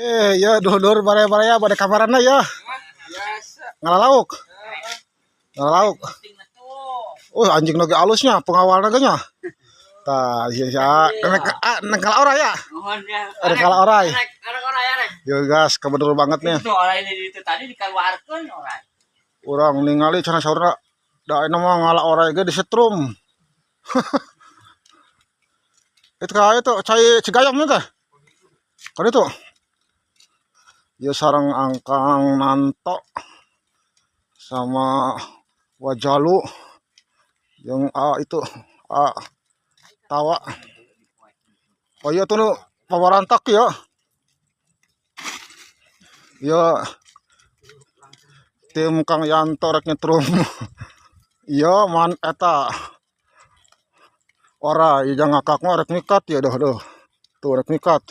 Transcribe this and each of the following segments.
Ya dulur baraya-baraya pada kamarana ya. Ngalalauk. Ngalalauk. Oh, anjing lagi alusnya pengawalna ge nya. Tah, iya ya, ah, nengkal orai ya. Ada kala orai. Yo gas, kebener banget nih. Itu orai ini itu tadi dikeluarkan orai. Urang ningali cenah saurna da ayeuna mah ngala orai ge disetrum. Itu ka itu cai Cigayam teh. Kan itu. Ya sarang angkang nanto sama wajalu yang A itu A tawa. Oh iya tuh nu pawarantak ya. Ya tim Kang Yanto rek nyetrum. Iya man eta. Ora ieu ngakak mah rek mikat ya dah dah. Tuh rek mikat.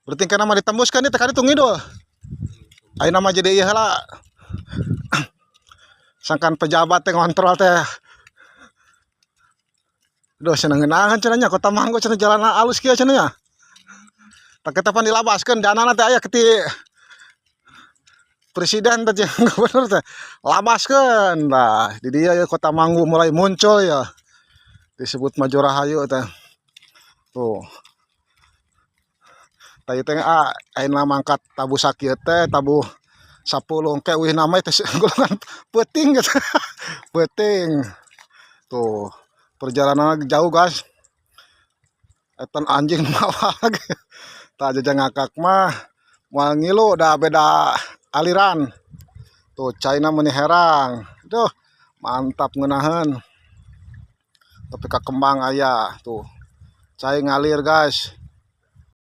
Berarti kan nama ditembuskan itu tadi ngidul. Ayo nama jadi iya lah. Sangkan pejabat teh ngontrol teh. Duh seneng ngeunangan cenah nya Kota Manggu cenah jalan alus kieu cenah nya. Tak kita pan dilabaskeun danana teh aya keti presiden teh jeung gubernur teh labaskeun. Nah, di dia ya Kota Manggu mulai muncul ya. Disebut Maju Rahayu teh. Tuh. Tadi teh ah ayeuna mangkat tabuh sakieu teh tabuh 10 engke eueuh nama teh golongan peuting gitu. Peuting. Tuh, perjalanan jauh guys. Etan anjing mawa lagi. Tah jajang ngakak mah moal ngilu dah beda aliran. Tuh China meuni herang. Duh, mantap ngeunaheun. Tapi ka kembang aya tuh. Cai ngalir guys.